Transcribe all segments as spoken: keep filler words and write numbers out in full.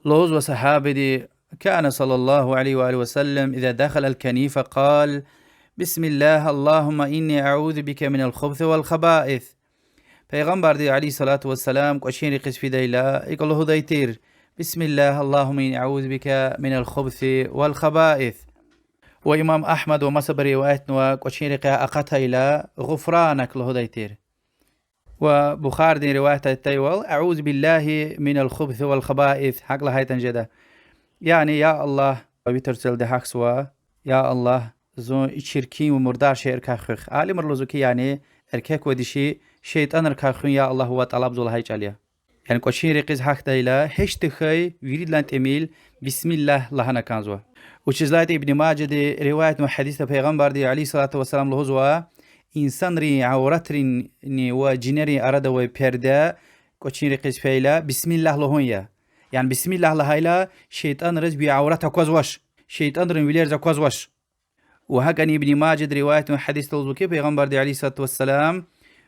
Лугьузва сагьабиди: كان صلى الله عليه وآله وسلم إذا دخل الكنيف قال: بسم الله، اللهم إني أعوذ بك من الخبث والخبائث. Пайгъамбарди, عليه الصلاة والسلام, кӀвачин рекьиз фидайла, икӀ лугьудай тир: بسم الله، اللهم إني أعوذ بك من الخبث والخبائث. Ва имам Агьмад ва масабуру риваятнава, кӀвачин рекьяй акъатайла, غفرانك лугьудай тир. Ва Бухаридин риваятда атайвал, أعوذ بالله من الخبث والخبائث, гьакӀ лагьайтӀани жеда. Яни, я Аллагь, витрицелди гьахьзава, я Аллагь, зун чиркин ва мурдар шейэрикай хуьх. Алимри лугьузва хьи, яни эркек ва диши шейтӀанрикай хуьн, я Аллагь, вавай тӀалабзава лагьай чӀал я. Яни кӀвачин рекьиз гьахьдайла, гьич тахьай виридалай тӀимил бисмиллагь лагьана кӀанзава. Вучиз лагьайтӀа Ибн Мажади риваятнавай гьадисда Пайгъамбарди, عليه الصلاة والسلام, лугьузва: инсанрин авратринни ва жинерин арада авай перде кӀвачин рекьиз фейила, бисмиллагь лугьун я. Яни бисмиллагь лагьайла, шейтӀанриз ви аврат аквазвач, шейтӀанрин вилериз аквазвач. Ва гьакӀани Ибн Мажади риваятнавай гьадисда лугьузва хьи, Пайгъамбарди, عليه الصلاة والسلام,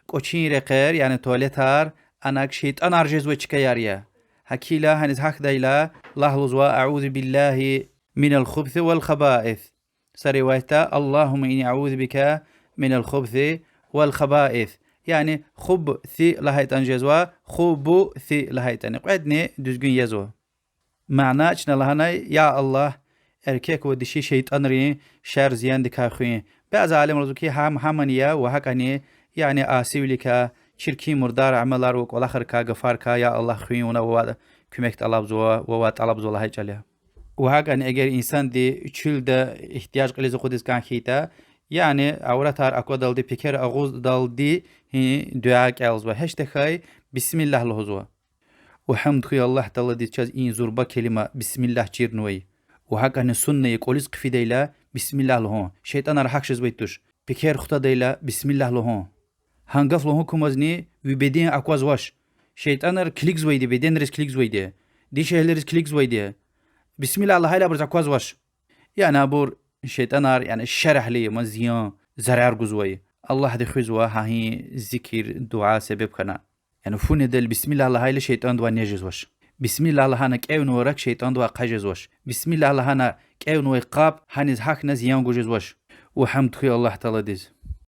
кӀвачин рекьер, яни туалетар, анаг шейтӀанар жезвай чкаяр я. Гьакила гьаниз гьахьдайла, лагь лугьузва: أعوذ بالله من الخبث والخبائث. Са риваятда: اللهم إني أعوذ بك من الخبث والخبائث. Яни хуб-си лагьайтӀани жезва, хубу-си лагьайтӀани. Кьведни дуьзгуьн язва. Мана чна лагьанай: я Аллагь, эркек ва диши шейтӀанрин шар-зияндикай хуьн. Бязи алимри лугьузва хьи, гьам гьамани я ва гьакӀани, яни асивиликай, чиркин мурдар амалар ва кӀвалахрикай, гафарикай, я Аллагь, хуьн, вуна вавай куьмек тӀалабзава, вавай тӀалабзава лагьай чӀал я. Ва гьакӀани эгер инсанди чуьлда игьтияж кьилиз акъудиз кӀан хьайитӀа, яни авратар аквадалди, пекер агъуздалди, гьи, дуьа кӀелзава. Гьич тахьай бисмиллагь лугьузва. Ва гьамд хьуй Аллагь Тааладиз, чаз и зурба келима бисмиллагь чирнавай. Ва гьакӀани сунна я кӀвализ хъфидайла бисмиллагь лугьун. ШейтӀанар гьахь жезвай туш. Пекер хутадайла бисмиллагь лугьун. Гьа гаф лугьун кумазни ви беден аквазвач. ШейтӀанар килигзавайди, беденриз килигзавайди, дишегьлийриз килигзавайди. Бисмиллагь лагьайла абуруз аквазвач. Яни абур шейтӀанар, яни шар эгьли я, ма зиян, зарар гузвай. Аллагьди хуьзва гьа и зикир, дуьа себеб хьана. Яни фу недал бисмиллагь лагьайла шейтӀандивай нез жезвач. Бисмиллагь лагьана кӀевнавай рак шейтӀандивай ахъа жезвач. Бисмиллагь лагьана кӀевнавай къаб гьаниз гьахьна зиян гуз жезвач. Ва гьамд хьуй Аллагь Тааладиз.